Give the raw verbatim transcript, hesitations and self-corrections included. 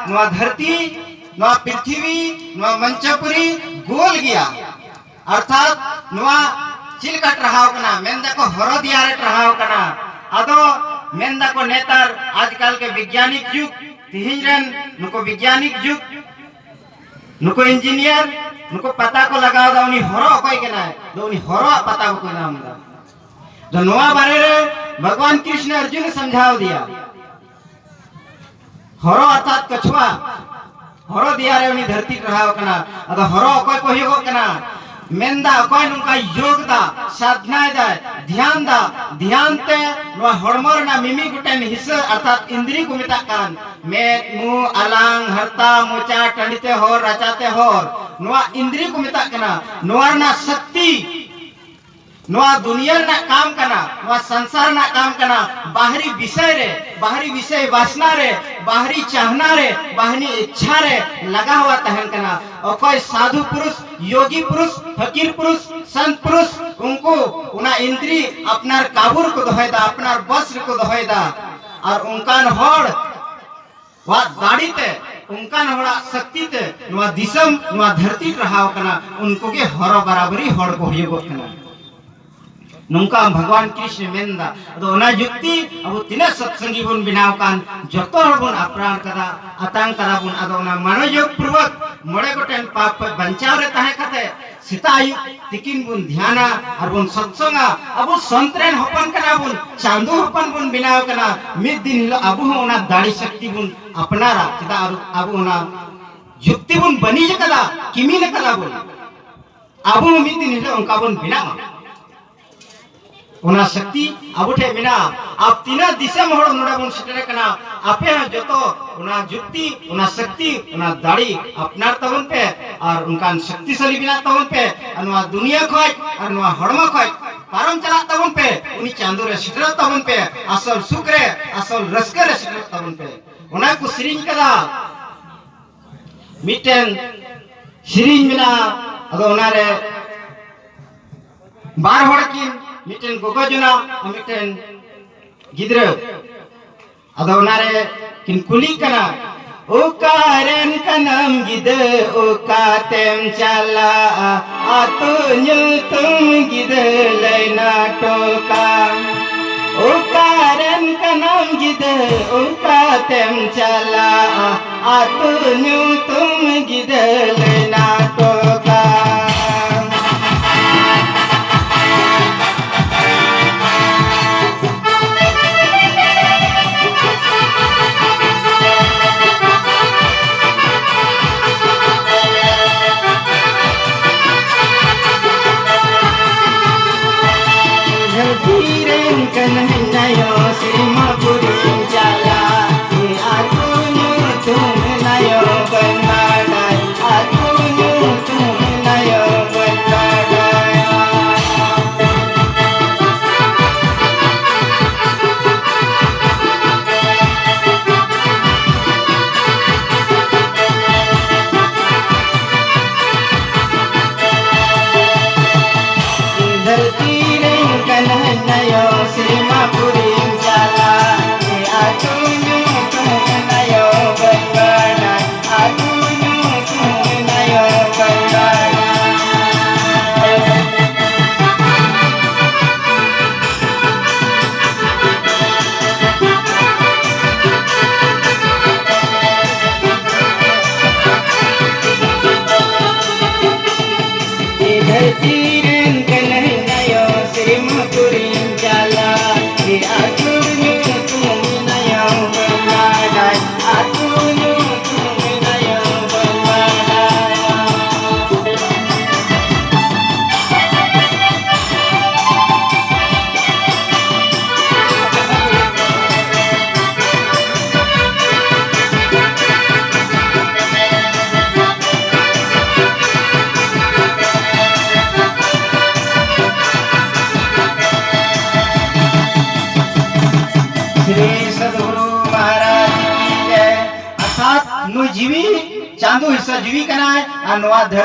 ᱱᱚᱣᱟ ᱫᱷᱟᱹᱨᱛᱤ, ᱱᱚᱣᱟ ᱯᱨᱤᱛᱷᱤᱵᱤ, ᱱᱚᱣᱟ ᱢᱚᱧᱪᱚᱯᱩᱨᱤ ᱜᱳᱞ ᱜᱮᱭᱟ᱾ ᱚᱨᱛᱷᱟᱛ ᱱᱚᱣᱟ ᱪᱮᱫ ᱞᱮᱠᱟ ᱴᱨᱟᱦᱟᱣ ᱠᱟᱱᱟ? ᱢᱮᱱ ᱫᱟᱠᱚ ᱦᱚᱨᱚ ᱫᱤᱭᱟ ᱨᱮ ᱴᱨᱟᱦᱟᱣ ᱠᱟᱱᱟ᱾ ᱟᱫᱚ ᱢᱮᱱ ᱫᱟᱠᱚ ᱱᱮᱛᱟᱨ ᱟᱡᱠᱟᱞ ᱜᱮ ᱵᱤᱜᱽᱭᱟᱱᱤᱠ ᱡᱩᱜᱽ, ᱛᱤᱦᱤᱧ ᱨᱮᱱ ᱱᱩᱠᱩ ᱵᱤᱜᱽᱭᱟᱱᱤᱠ ᱡᱩᱜᱽ, ᱱᱩᱠᱩ ᱤᱧᱡᱤᱱᱤᱭᱟᱨ, ᱱᱩᱠᱩ ᱯᱟᱛᱟ ᱠᱚ ᱞᱟᱜᱟᱣ ᱮᱫᱟ, ᱩᱱᱤ ᱦᱚᱨᱚ ᱚᱠᱚᱭ ᱠᱟᱱᱟᱭ? ᱟᱫᱚ ᱩᱱᱤ ᱦᱚᱨᱚᱣᱟᱜ ᱯᱟᱛᱟ ᱵᱟᱠᱚ ᱧᱟᱢ ᱮᱫᱟ᱾ ᱟᱫᱚ ᱱᱚᱣᱟ ᱵᱟᱨᱮ ᱨᱮ ᱵᱷᱚᱜᱚᱵᱟᱱ ᱠᱨᱤᱥᱱᱚ ᱚᱨᱡᱩᱱ ᱮ ᱥᱟᱢᱡᱷᱟᱣ ᱫᱮᱭᱟ᱾ ᱦᱚᱨᱚ ᱚᱨᱛᱷᱟᱛ ᱠᱟᱹᱪᱷᱩᱣᱟ, ᱦᱚᱨᱚ ᱫᱤᱭᱟ ᱨᱮ ᱩᱱᱤ ᱫᱷᱟᱹᱨᱛᱤ ᱴᱨᱟᱦᱟᱣ ᱠᱟᱱᱟ᱾ ᱟᱫᱚ ᱦᱚᱨᱚ ᱚᱠᱚᱭ ᱠᱚ ᱦᱩᱭᱩᱜᱚᱜ ᱠᱟᱱᱟ? ᱢᱮᱱᱫᱟ ᱚᱠᱚᱭ ᱱᱚᱝᱠᱟ ᱭᱳᱜᱽ ᱫᱟ, ᱥᱟᱫᱷᱱᱟᱭ ᱫᱟᱭ, ᱫᱷᱭᱟᱱ ᱫᱟ, ᱫᱷᱭᱟᱱ ᱛᱮ ᱱᱚᱣᱟ ᱦᱚᱲᱢᱚ ᱨᱮᱱᱟᱜ ᱢᱤᱢᱤᱫ ᱜᱚᱴᱮᱱ ᱦᱤᱥᱟᱹ ᱚᱨᱛᱷᱟᱛ ᱤᱱᱫᱨᱤ ᱠᱚ ᱢᱮᱛᱟᱜ ᱠᱟᱱ, ᱢᱮᱫ, ᱢᱩ, ᱟᱞᱟᱝ, ᱦᱟᱨᱛᱟ, ᱢᱚᱪᱟ, ᱴᱟᱺᱰᱤ ᱛᱮ ᱦᱚᱨ, ᱨᱟᱪᱟ ᱛᱮ ᱦᱚᱨ, ᱱᱚᱣᱟ ᱤᱱᱫᱨᱤ ᱠᱚ ᱢᱮᱛᱟᱜ ᱠᱟᱱᱟ᱾ ᱱᱚᱣᱟ ᱨᱮᱱᱟᱜ ᱥᱚᱠᱛᱤ ᱱᱚᱣᱟ ᱫᱩᱱᱤᱭᱟᱹ ᱨᱮᱱᱟᱜ ᱠᱟᱢ ᱠᱟᱱᱟ, ᱱᱚᱣᱟ ᱥᱚᱝᱥᱟᱨ ᱨᱮᱱᱟᱜ ᱠᱟᱢ ᱠᱟᱱᱟ᱾ ᱵᱟᱦᱨᱤ ᱵᱤᱥᱚᱭ ᱨᱮ, ᱵᱟᱦᱨᱤ ᱵᱤᱥᱚᱭ ᱵᱟᱥᱱᱟ ᱨᱮ, ᱵᱟᱦᱨᱤ ᱪᱟᱦᱱᱟ ᱨᱮ, ᱵᱟᱦᱨᱤ ᱤᱪᱪᱷᱟ ᱨᱮ ᱞᱟᱜᱟᱣᱟ ᱛᱟᱦᱮᱱ ᱠᱟᱱᱟ᱾ ᱚᱠᱚᱭ ᱥᱟᱫᱷᱩ ᱯᱩᱨᱩᱥ, ᱭᱳᱜᱤ ᱯᱩᱨᱩᱥ, ᱯᱷᱟᱠᱤᱨ ᱯᱩᱨᱩᱥ, ᱥᱟᱱᱛ ᱯᱩᱨᱩᱥ, ᱩᱱᱠᱩ ᱚᱱᱟ ᱤᱱᱫᱨᱤ ᱟᱯᱱᱟᱨ ᱠᱟᱵᱩ ᱨᱮᱠᱚ ᱫᱚᱦᱚᱭᱮᱫᱟ, ᱟᱯᱱᱟᱨ ᱵᱚᱥ ᱨᱮᱠᱚ ᱫᱚᱦᱚᱭᱮᱫᱟ᱾ ᱟᱨ ᱚᱱᱠᱟᱱ ᱦᱚᱲ ᱣᱟᱜ ᱫᱟᱲᱮ ᱛᱮ, ᱚᱱᱠᱟᱱ ᱦᱚᱲᱟᱜ ᱥᱚᱠᱛᱤ ᱛᱮ ᱱᱚᱣᱟ ᱫᱤᱥᱚᱢ, ᱱᱚᱣᱟ ᱫᱷᱟᱹᱨᱛᱤ ᱴᱨᱟᱦᱟᱣ ᱠᱟᱱᱟ᱾ ᱩᱱᱠᱩ ᱜᱮ ᱦᱚᱨᱚ ᱵᱟᱨᱟᱵᱟᱨᱤ ᱦᱚᱲ ᱠᱚ ᱦᱩᱭᱩᱜᱚᱜ ᱠᱟᱱᱟ᱾ ᱱᱚᱝᱠᱟ ᱵᱷᱚᱜᱚᱵᱟᱱ ᱠᱨᱤᱥᱱᱚ ᱢᱮᱱᱫᱟ᱾ ᱟᱫᱚ ᱚᱱᱟ ᱡᱩᱠᱛᱤ ᱟᱵᱚ ᱛᱤᱱᱟᱹᱜ ᱥᱚᱛᱥᱚᱝᱜᱤ ᱵᱚᱱ ᱵᱮᱱᱟᱣ ᱠᱟᱱ, ᱡᱚᱛᱚ ᱦᱚᱲ ᱵᱚᱱ ᱟᱯᱱᱟᱨ ᱠᱟᱫᱟ, ᱟᱛᱟᱝ ᱠᱟᱫᱟ ᱵᱚᱱ᱾ ᱟᱫᱚ ᱚᱱᱟ ᱢᱟᱱᱚᱡᱳᱜᱽ ᱯᱩᱨᱵᱚᱠ ᱢᱚᱬᱮ ᱜᱚᱴᱮᱱ ᱯᱟᱯ ᱠᱷᱚᱱ ᱵᱟᱧᱪᱟᱣ ᱨᱮ ᱛᱟᱦᱮᱸ ᱠᱟᱛᱮ ᱥᱮᱛᱟᱜ ᱟᱹᱭᱩᱵ ᱛᱤᱠᱤᱱ ᱵᱚᱱ ᱫᱷᱭᱟᱱᱟ ᱟᱨ ᱵᱚᱱ ᱥᱚᱛᱥᱚᱝᱜᱟ᱾ ᱟᱵᱚ ᱥᱚᱱᱛ ᱨᱮᱱ ᱦᱚᱯᱚᱱ ᱠᱟᱱᱟ ᱵᱚᱱ, ᱪᱟᱸᱫᱚ ᱦᱚᱯᱚᱱ ᱵᱚᱱ ᱵᱮᱱᱟᱣ ᱠᱟᱱᱟ᱾ ᱢᱤᱫ ᱫᱤᱱ ᱦᱤᱞᱳᱜ ᱟᱵᱚ ᱦᱚᱸ ᱚᱱᱟ ᱫᱟᱲᱮ ᱥᱚᱠᱛᱤ ᱵᱚᱱ ᱟᱯᱱᱟᱨᱟ᱾ ᱪᱮᱫᱟᱜ ᱟᱵᱚ, ᱟᱵᱚ ᱚᱱᱟ ᱡᱩᱠᱛᱤ ᱵᱚᱱ ᱵᱟᱹᱱᱤᱡ ᱟᱠᱟᱫᱟ, ᱠᱤᱢᱤᱱ ᱟᱠᱟᱫᱟ ᱵᱚᱱ᱾ ᱟᱵᱚ ᱦᱚᱸ ᱢᱤᱫ ᱫᱤᱱ ᱦᱤᱞᱳᱜ ᱚᱱᱠᱟ ᱵᱚᱱ ᱵᱮᱱᱟᱣᱟ᱾ ᱚᱱᱟ ᱥᱚᱠᱛᱤ ᱟᱵᱚ ᱴᱷᱮᱱ ᱢᱮᱱᱟᱜᱼᱟ᱾ ᱟᱨ ᱛᱤᱱᱟᱹᱜ ᱫᱤᱥᱚᱢ ᱦᱚᱲ ᱱᱚᱰᱮ ᱵᱚᱱ ᱥᱮᱴᱮᱨ ᱟᱠᱟᱱᱟ, ᱟᱯᱮ ᱦᱚᱸ ᱡᱚᱛᱚ ᱚᱱᱟ ᱡᱩᱠᱛᱤ, ᱚᱱᱟ ᱥᱚᱠᱛᱤ, ᱚᱱᱟ ᱫᱟᱲᱮ ᱟᱯᱱᱟᱨ ᱛᱟᱵᱚᱱ ᱯᱮ ᱟᱨ ᱚᱱᱠᱟᱱ ᱥᱚᱠᱛᱤᱥᱟᱞᱤ ᱵᱮᱱᱟᱜ ᱛᱟᱵᱚᱱ ᱯᱮ᱾ ᱟᱨ ᱱᱚᱣᱟ ᱫᱩᱱᱤᱭᱟᱹ ᱠᱷᱚᱡ ᱟᱨ ᱱᱚᱣᱟ ᱦᱚᱲᱢᱚ ᱠᱷᱚᱡ ᱯᱟᱨᱚᱢ ᱪᱟᱞᱟᱜ ᱛᱟᱵᱚᱱ ᱯᱮ, ᱩᱱᱤ ᱪᱟᱸᱫᱚ ᱨᱮ ᱥᱮᱴᱮᱨᱚᱜ ᱛᱟᱵᱚᱱ ᱯᱮ, ᱟᱥᱚᱞ ᱥᱩᱠ ᱨᱮ, ᱟᱥᱚᱞ ᱨᱟᱹᱥᱠᱟᱹ ᱨᱮ ᱥᱮᱴᱮᱨᱚᱜ ᱛᱟᱵᱚᱱ ᱯᱮ᱾ ᱚᱱᱟ ᱠᱚ ᱥᱮᱨᱮᱧ ᱠᱟᱫᱟ᱾ ᱢᱤᱫᱴᱮᱱ ᱥᱮᱨᱮᱧ ᱢᱮᱱᱟᱜᱼᱟ, ᱟᱫᱚ ᱚᱱᱟᱨᱮ ᱵᱟᱨ ᱦᱚᱲ ᱠᱤᱱ, ᱢᱤᱫᱴᱮᱱ ᱜᱚᱜᱚ ᱡᱚᱱᱟ ᱟᱨ ᱢᱤᱫᱴᱮᱱ ᱜᱤᱫᱽᱨᱟᱹ᱾ ᱟᱫᱚ ᱚᱱᱟᱨᱮ ᱠᱤᱱ ᱠᱩᱞᱤᱜ ᱠᱟᱱᱟ, ᱚᱠᱟᱨᱮᱱ ᱠᱟᱱᱟᱢ ᱜᱤᱫᱟᱹ, ᱚᱠᱟᱛᱮᱢ ᱪᱟᱞᱟᱜᱼᱟ? ᱟᱛᱳ ᱧᱩᱛᱩᱢ ᱜᱤᱫᱟᱹ ᱞᱟᱹᱭ ᱱᱟᱴᱚᱠᱟ᱾ ᱚᱠᱟᱨᱮᱱ ᱠᱟᱱᱟᱢ ᱜᱤᱫᱟᱹ, ᱚᱠᱟᱛᱮᱢ ᱪᱟᱞᱟᱜᱼᱟ? ᱟᱛᱳ ᱧᱩᱛᱩᱢ ᱜᱤᱫᱟᱹ ᱞᱟᱹᱭ ᱱᱟᱴᱚᱠᱟ᱾ ᱫᱷᱟᱹᱨᱛᱤ ᱨᱮᱱ ᱠᱟᱹᱱᱟᱹᱧ ᱱᱟᱭᱚ, ᱥᱮᱨᱢᱟ ᱯᱩᱨᱤᱧ ᱪᱟᱞᱟᱜ᱾ ᱟᱹᱛᱩ ᱧᱩᱛᱩᱢ ᱱᱟᱭᱚ ᱵᱟᱹᱧ ᱵᱟᱰᱟᱭ, ᱟᱹᱛᱩ ᱧᱩᱛᱩᱢ ᱱᱟᱭᱚ ᱵᱟᱹᱧ ᱵᱟᱰᱟᱭᱟ᱾ ᱫᱷᱟᱹᱨᱛᱤ ᱨᱮᱱ ᱠᱟᱱᱟᱧ ᱱᱟᱭᱚ, ᱥᱮᱨᱢᱟ ᱯᱩᱨᱤᱧ ᱪᱟᱞᱟᱜ᱾ ᱟᱹᱛᱩ ᱧᱩᱛᱩᱢ ᱱᱟᱭᱚ ᱵᱟᱹᱧ ᱵᱟᱰᱟᱭ, ᱟᱹᱛᱩ ᱧᱩᱛᱩᱢ ᱱᱟᱭᱚ ᱵᱟᱹᱧ ᱵᱟᱰᱟᱭ᱾ ᱫᱷᱟᱹᱨᱛᱤ ᱨᱮᱱ ᱠᱟᱹᱱᱟᱹᱧ ᱱᱟᱭᱚ, ᱥᱮᱨᱢᱟ ᱯᱩᱨᱤᱧ ᱪᱟᱞᱟᱜ᱾ ᱟᱹᱛᱩ ᱧᱩᱛᱩᱢ ᱱᱟᱭᱚ ᱵᱟᱹᱧ ᱵᱟᱰᱟᱭ, ᱟᱹᱛᱩ ᱧᱩᱛᱩᱢ ᱱᱟᱭᱚ ᱵᱟᱹᱧ ᱵᱟᱰᱟᱭᱟ᱾ ᱥᱨᱤ ᱥᱟᱫᱷᱩᱜᱩᱨᱩ ᱢᱚᱦᱟᱨᱟᱡᱽ ᱠᱤ ᱡᱟᱭ᱾ ᱚᱨᱛᱷᱟᱛ ᱱᱩᱭ ᱡᱤᱣᱤ ᱪᱟᱸᱫᱚ ᱦᱤᱥᱟᱹ ᱡᱤᱣᱤ ᱠᱟᱱᱟᱭ, ᱟᱨ ᱱᱚᱣᱟ ᱫᱷᱟᱹᱨᱛᱤ